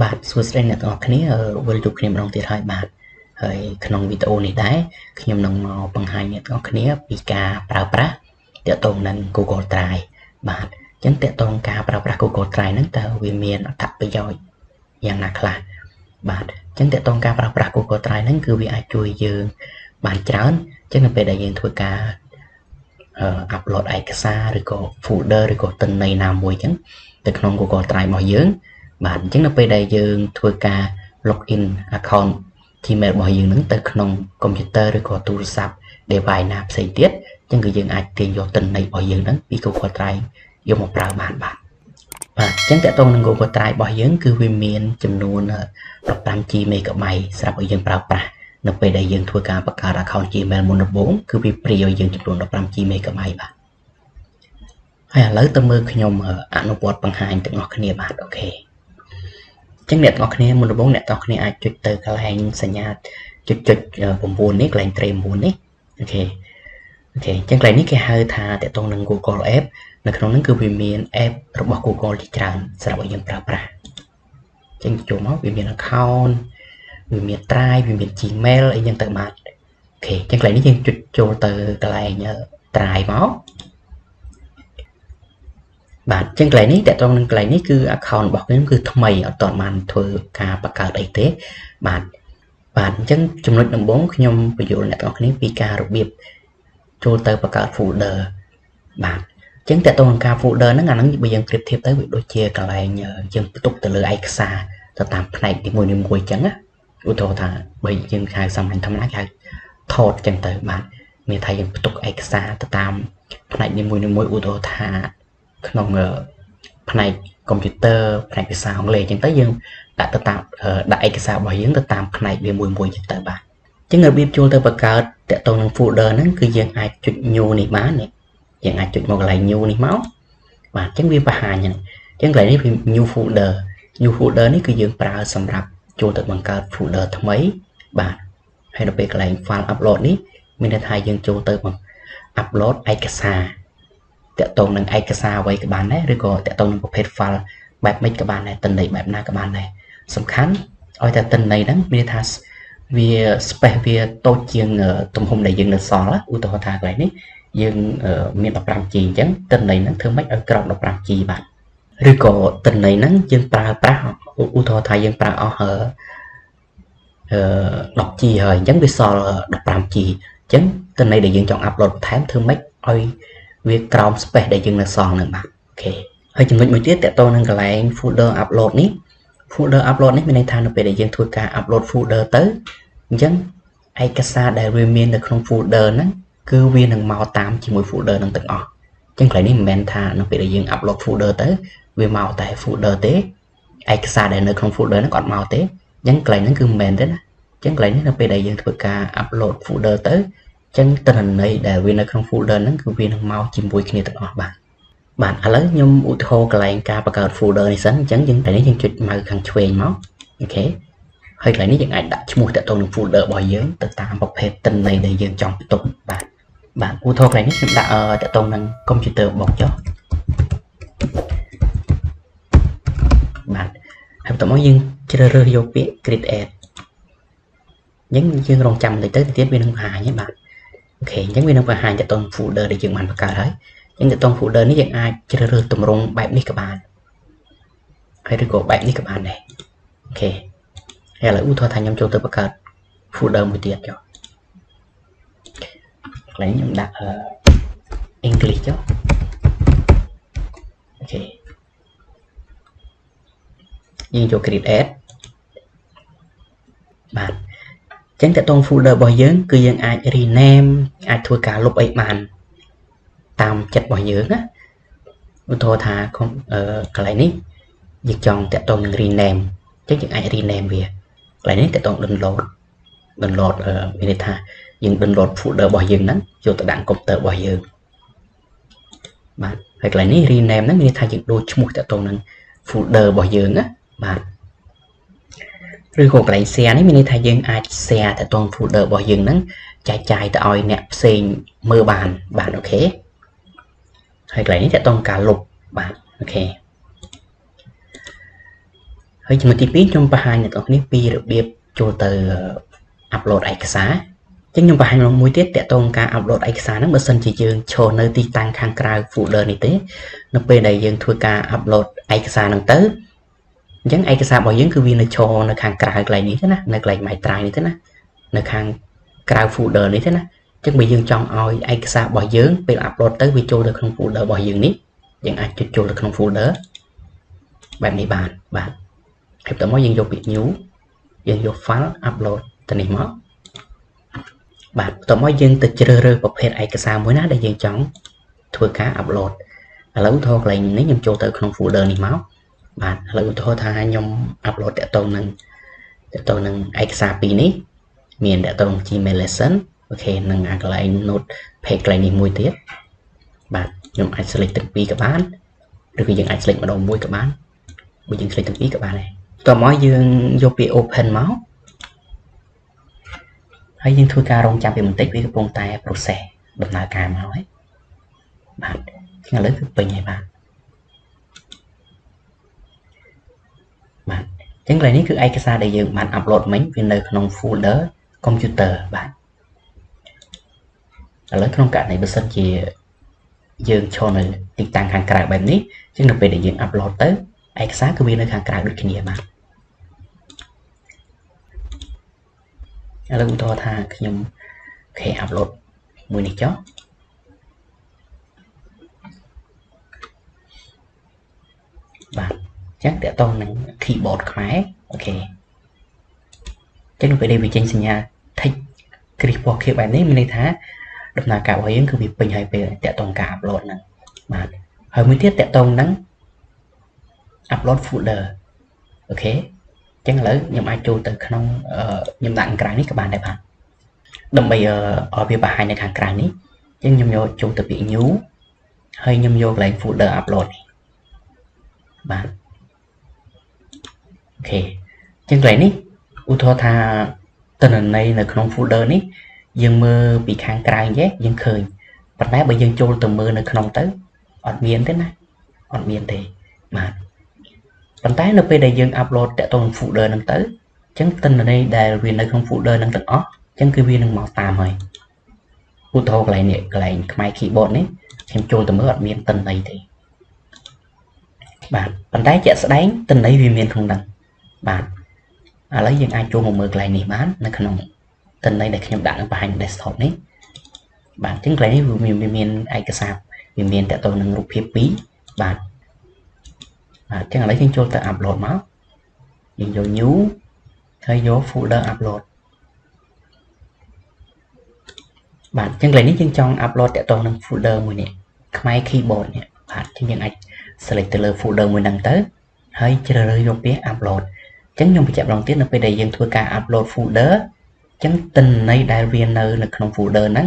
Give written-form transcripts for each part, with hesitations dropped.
បាទសួស្តីអ្នកទាំងអស់គ្នាវិលជួបគ្នាម្ដងទៀតហើយបាទហើយក្នុងវីដេអូនេះដែរខ្ញុំនឹងមកបង្ហាញអ្នកទាំងអស់គ្នាពីការប្រើប្រាស់ទាក់ទងនឹង Google Drive បាទអញ្ចឹងទាក់ទងការប្រើប្រាស់ Google Drive ហ្នឹងតើវាមានអត្ថប្រយោជន៍យ៉ាងណាខ្លះបាទអញ្ចឹងទាក់ទងការប្រើប្រាស់ Google Drive ហ្នឹងគឺវាអាចជួយយើងបានច្រើនអញ្ចឹងនៅពេលដែលយើងធ្វើការ upload ឯកសារឬក៏ folder ឬក៏ទិន្នន័យណាមួយអញ្ចឹងទៅក្នុង Google Drive របស់យើងបាទអញ្ចឹងនៅពេលដែលយើងធ្វើការ login account Gmail របស់យើងនឹងទៅក្នុង computer ឬក៏ទូរស័ព្ទ device ណាផ្សេងទៀតអញ្ចឹងគឺយើងអាចទាញយកទិន្នន័យរបស់យើងហ្នឹងពី Google Drive យកមកប្រើបានបាទបាទអញ្ចឹងតកតងនឹង Google Drive របស់យើងគឺវាមានចំនួន 15G MB សម្រាប់ឲ្យយើងប្រើប្រាស់នៅពេលដែលយើងធ្វើការបង្កើត account Gmail មុនដំបូងគឺវាព្រាឲ្យយើងចំនួន 15G MB បាទហើយឥឡូវទៅមើលខ្ញុំអនុវត្តបង្ហាញទាំងអស់គ្នាបាទអូខេអញ្ចឹងអ្នកទាំងអស់គ្នាមុនដំបូងអ្នកទាំងអស់គ្នាអាចចុចទៅកន្លែងសញ្ញាចុចចុច9នេះកន្លែងត្រេ9នេះអូខេអូខេអញ្ចឹងកន្លែងនេះគេហៅថាតកតងនឹង Google App នៅក្នុងហ្នឹងគឺវាមាន app របស់ Google ជាច្រើនសម្រាប់ឲ្យយើងប្រើប្រាស់អញ្ចឹងចូលមកវាមាន account វាមាន Drive វាមាន Gmail អីចឹងទៅបាទអូខេអញ្ចឹងកន្លែងនេះយើងចុចចូលទៅកន្លែង Drive មកបាទអញ្ចឹងកន្លែងនេះតកតងនឹងកន្លែងនេះគឺ account របស់ខ្ញុំគឺថ្មីអត់ទាន់បានធ្វើការបង្កើតអីទេបាទបាទអញ្ចឹងចំណុចដំបូងខ្ញុំបញ្យល់អ្នកទាំងអស់គ្នាពីការរបៀបចូលទៅបង្កើត folder បាទអញ្ចឹងតកតងនឹងការ folder ហ្នឹងអាហ្នឹងបើយើងប្រៀបធៀបទៅវាដូចជាកន្លែងយើងផ្ទុកទៅលើឯកសារទៅតាមផ្នែកនីមួយៗអញ្ចឹងណាឧទាហរណ៍ថាបើយើងហៅសាមញ្ញធម្មតាគេហៅថតអញ្ចឹងទៅបាទមានថាយើងផ្ទុកឯកសារទៅតាមផ្នែកនីមួយៗឧទាហរណ៍ថាក្នុងផ្នែកកុំព្យូទ័រផ្នែកភាសាអង់គ្លេសអញ្ចឹងទៅយើងដាក់ទៅតាមដាក់ឯកសាររបស់យើងទៅតាមផ្នែកវាមួយមួយអញ្ចឹងទៅបាទអញ្ចឹងរបៀបចូលទៅបង្កើតតាក់ទងនឹង folder ហ្នឹងគឺយើងអាចចុច new នេះបាននេះយើងអាចចុចមកកន្លែង new នេះមកបាទអញ្ចឹងវាបង្ហាញហ្នឹងអញ្ចឹងកន្លែងនេះវា new folder new folder នេះគឺយើងប្រើសម្រាប់ចូលទៅបង្កើត folder ថ្មីបាទហើយដល់ពេលកន្លែង file upload នេះមានន័យថាយើងចូលទៅ upload ឯកសារតាក់ទងនឹងឯកសារអ្វីក៏បានដែរឬក៏តាក់ទងនឹងប្រភេទ file បែបម៉េចក៏បានដែរទិន្នន័យបែបណាក៏បានដែរសំខាន់ឲ្យតែទិន្នន័យហ្នឹងមានន័យថាវា space វាតូចជាងទំហំដែលយើងនៅសល់ឧទាហរណ៍ថាកន្លែងនេះយើងមាន 15G អញ្ចឹងទិន្នន័យហ្នឹងធ្វើម៉េចឲ្យក្រោម 15G បាទឬក៏ទិន្នន័យហ្នឹងយើងប្រើប្រាស់ឧទាហរណ៍ថាយើងប្រើអស់ 10G ហើយអញ្ចឹងវាសល់ 15G អញ្ចឹងទិន្នន័យដែលយើងចង់ upload បន្ថែមធ្វើម៉េចឲ្យវាក្រោម space ដែលយើងនៅសល់នឹងបាទអូខេហើយចំណុចមួយទៀតតកតងនឹងកន្លែង folder upload នេះ folder upload នេះមានន័យថានៅពេលដែលយើងធ្វើការ upload folder ទៅអញ្ចឹងឯកសារដែលវាមាននៅក្នុង folder ហ្នឹងគឺវានឹងមកតាមជាមួយ folder ហ្នឹងទាំងអស់អញ្ចឹងកន្លែងនេះមិនមែនថានៅពេលដែលយើង upload folder ទៅវាមកតែ folder ទេឯកសារដែលនៅក្នុង folder ហ្នឹងអត់មកទេអញ្ចឹងកន្លែងហ្នឹងគឺមិនមែនទេណាអញ្ចឹងកន្លែងនេះនៅពេលដែលយើងធ្វើការ upload folder ទៅចឹងទិន្នន័យដែលវានៅក្នុង folder ហ្នឹងគឺវានឹងមកជាមួយគ្នាទាំងអស់បាទបាទឥឡូវខ្ញុំឧទាហរណ៍កន្លែងការបង្កើត folder នេះសិនអញ្ចឹងយើងតែនេះយើងចុច mouse ខាងឆ្វេងមកអូខេហើយកន្លែងនេះយើងអាចដាក់ឈ្មោះតាក់ទងនឹង folder របស់យើងទៅតាមប្រភេទទិន្នន័យដែលយើងចង់ផ្ទុកបាទបាទឧទាហរណ៍កន្លែងនេះខ្ញុំដាក់តាក់ទងនឹង computer បុកចុះបាទហើយបន្ទាប់មកយើងជ្រើសរើសយកពាក្យ create add អញ្ចឹងយើងរងចាំបន្តិចទៅទៀតវានឹងបង្ហាញបាទអូខេអញ្ចឹងវានឹងបង្ហាញតទៅ folder ដែលយើងបានបង្កើតហើយអញ្ចឹងតទៅ folder នេះយើងអាចជ្រើសរើសទម្រង់បែបនេះក៏បានហើយឬក៏បែបនេះក៏បានដែរអូខេហើយឥឡូវឧទាហរណ៍ថាខ្ញុំចូលទៅបង្កើត folder មួយទៀតចុះកន្លែងខ្ញុំដាក់ English ចុះអូខេយើងចូល create add បាទចឹងតកតង folder របស់យើងគឺយើងអាច rename អាចធ្វើការលុបអីបានតាមចិត្តរបស់យើងណាឧទាហរណ៍ថាកន្លែងនេះយើងចង់តកតងនឹង rename ចឹងយើងអាច rename វាកន្លែងនេះតកតង download download មានន័យថាយើង download folder របស់យើងហ្នឹងយកទៅដាក់កុំព្យូទ័ររបស់យើងបាទហើយកន្លែងនេះ rename ហ្នឹងមានន័យថាយើងដូរឈ្មោះតកតងនឹង folder របស់យើងណាបាទឬក៏កន្លែង share នេះមានន័យថាយើងអាច share ទៅតង folder របស់យើងហ្នឹងចែកចាយទៅឲ្យអ្នកផ្សេងមើលបានបាទអូខេហើយកន្លែងនេះតកតងការលុបបាទអូខេ ហើយចំណុចទី2ខ្ញុំបង្ហាញអ្នកទាំងអស់គ្នាពីរបៀបចូលទៅ upload ឯកសារចឹងខ្ញុំបង្ហាញមួយទៀតតាក់ទងការ upload ឯកសារហ្នឹងបើសិនជាយើងឈរនៅទីតាំងខាងក្រៅ folder នេះទេនៅពេលដែលយើងធ្វើការ upload ឯកសារហ្នឹងទៅអញ្ចឹងឯកសាររបស់យើងគឺវានៅឈរនៅខាងក្រៅកន្លែងនេះទេណានៅកន្លែង My Drive នេះទេណានៅខាងក្រៅ folder នេះទេណាអញ្ចឹងបើយើងចង់ឲ្យឯកសាររបស់យើងពេល upload ទៅវាចូលទៅក្នុង folder របស់យើងនេះយើងអាចចុចចូលទៅក្នុង folder បែបនេះបានបាទហើយបន្ទាប់មកយើងយកពាក្យ new យើងយក file upload ទៅនេះមកបាទបន្ទាប់មកយើងទៅជ្រើសរើសប្រភេទឯកសារមួយណាដែលយើងចង់ធ្វើការ upload ឥឡូវឧទាហរណ៍កន្លែងនេះខ្ញុំចូលទៅក្នុង folder នេះមកបាទឥឡូវឧទាហរណ៍ថាខ្ញុំ upload តាក់ទងនឹងឯកសារពីរនេះមានតាក់ទង Gmail lesson OK និងអាកន្លែង note page កន្លែងនេះមួយទៀតបាទខ្ញុំអាច select ទាំងពីរក៏បានឬក៏យើងអាច select ម្ដងមួយក៏បានបើយើង select ទាំងពីរក៏បានដែរបន្ទាប់មកយើងយកពាក្យ open មកហើយយើងធ្វើការរងចាំវាបន្តិចវាកំពុងតែ process ដំណើរការមកហើយបាទឥឡូវគឺពេញហើយបាទបាទអញ្ចឹងកន្លែងនេះគឺឯកសារដែលយើងបាន upload មិញវានៅក្នុង folder computer បាទឥឡូវក្នុងករណីបើសិនជាយើងឈរនៅទីតាំងខាងក្រៅបែបនេះអញ្ចឹងនៅពេលដែលយើង upload ទៅឯកសារគឺវានៅខាងក្រៅដូចគ្នាបាទឥឡូវឧទាហរណ៍ថាខ្ញុំ OK upload មួយនេះចុះបាទអញ្ចឹងតាក់ទងនឹង keyboard ខ្មែរ OK អញ្ចឹងនៅពេលដែលវាចេញសញ្ញា tick គ្រីសពណ៌ខៀវបែបនេះមានន័យថាដំណើរការរបស់យើងគឺវាពេញហើយពេលតាក់ទងការ upload ហ្នឹងបាទហើយមួយទៀតតាក់ទងនឹង upload folder OK អញ្ចឹងឥឡូវខ្ញុំអាចចូលទៅក្នុងខ្ញុំដាក់ខាងក្រៅនេះក៏បានដែរបាទដើម្បីឲ្យវាបង្ហាញនៅខាងក្រៅនេះអញ្ចឹងខ្ញុំយកចូលទៅពាក្យ new ហើយខ្ញុំយកកន្លែង folder upload នេះបាទ OK អញ្ចឹងកន្លែងនេះឧទាហរណ៍ថាទិន្នន័យនៅក្នុង folder នេះយើងមើលពីខាងក្រៅចេះយើងឃើញប៉ុន្តែបើយើងចូលទៅមើលនៅក្នុងទៅអត់មានទេណាអត់មានទេបាទប៉ុន្តែនៅពេលដែលយើង upload តាក់ទងនឹង folder ហ្នឹងទៅអញ្ចឹងទិន្នន័យដែលវានៅក្នុង folder ហ្នឹងទាំងអស់អញ្ចឹងគឺវានឹងមកតាមហើយឧទាហរណ៍កន្លែងនេះកន្លែងខ្មែរ keyboard នេះខ្ញុំចូលទៅមើលអត់មានទិន្នន័យទេបាទប៉ុន្តែជាក់ស្ដែងទិន្នន័យវាមានក្នុងហ្នឹងបាទឥឡូវយើងអាចចូលមកមើលកន្លែងនេះបាននៅក្នុងទិន្នន័យដែលខ្ញុំដាក់នឹងបង្ហាញ desktop នេះបាទអញ្ចឹងកន្លែងនេះវាមានឯកសារវាមានតាក់ទងនឹងរូបភាព2បាទបាទអញ្ចឹងឥឡូវយើងចូលទៅ upload មកយើងយក new ហើយយក folder upload បាទអញ្ចឹងកន្លែងនេះយើងចង់ upload តាក់ទងនឹង folder មួយនេះខ្មែរ keyboard នេះបាទអញ្ចឹងយើងអាច select ទៅលើ folder មួយហ្នឹងទៅហើយជ្រើសរើសយកពាក្យ upload អញ្ចឹងខ្ញុំបញ្ជាក់ម្ដងទៀតនៅពេលដែលយើងធ្វើការ upload folder អញ្ចឹងទិន្នន័យដែលវានៅក្នុង folder ហ្នឹង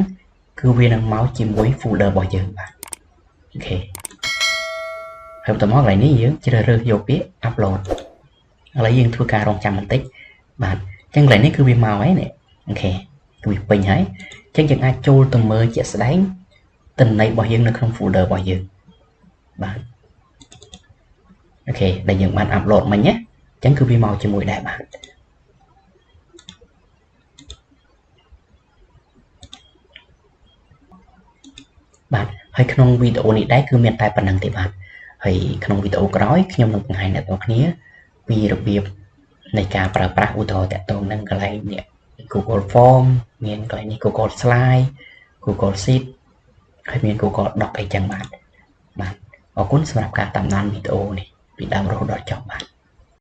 គឺវានឹងមកជាមួយ folder របស់យើងបាទ OK ហើយបន្តមកកន្លែងនេះយើងជ្រើសរើសយកពាក្យ upload ឥឡូវយើងធ្វើការរងចាំបន្តិចបាទអញ្ចឹងកន្លែងនេះគឺវាមកហើយនេះ OK គឺវាពេញហើយអញ្ចឹងយើងអាចចូលទៅមើលជាក់ស្ដែងទិន្នន័យរបស់យើងនៅក្នុង folder របស់យើងបាទ OK ដែលយើងបាន upload មិញណាអញ្ចឹងគឺវាមកជាមួយដែរបាទបាទហើយក្នុងវីដេអូនេះដែរគឺមានតែប៉ុណ្្នឹងទេបាទហើយក្នុងវីដេអូក្រោយខ្ញុំនឹងបង្ហាញអ្នកទាំងគ្នាពីរបៀបនៃការប្រើប្រាស់ឧទាហរណ៍តាក់ទងនឹងកន្លែងនេះ Google Form មានកន្លែងនេះ Google Slide Google Sheet ហើយមាន Google Doc អីចឹងបាទបាទអរគុណសម្រាប់ការតាមដានវីដេអូនេះពីដើមរហូតដល់ចប់បាទ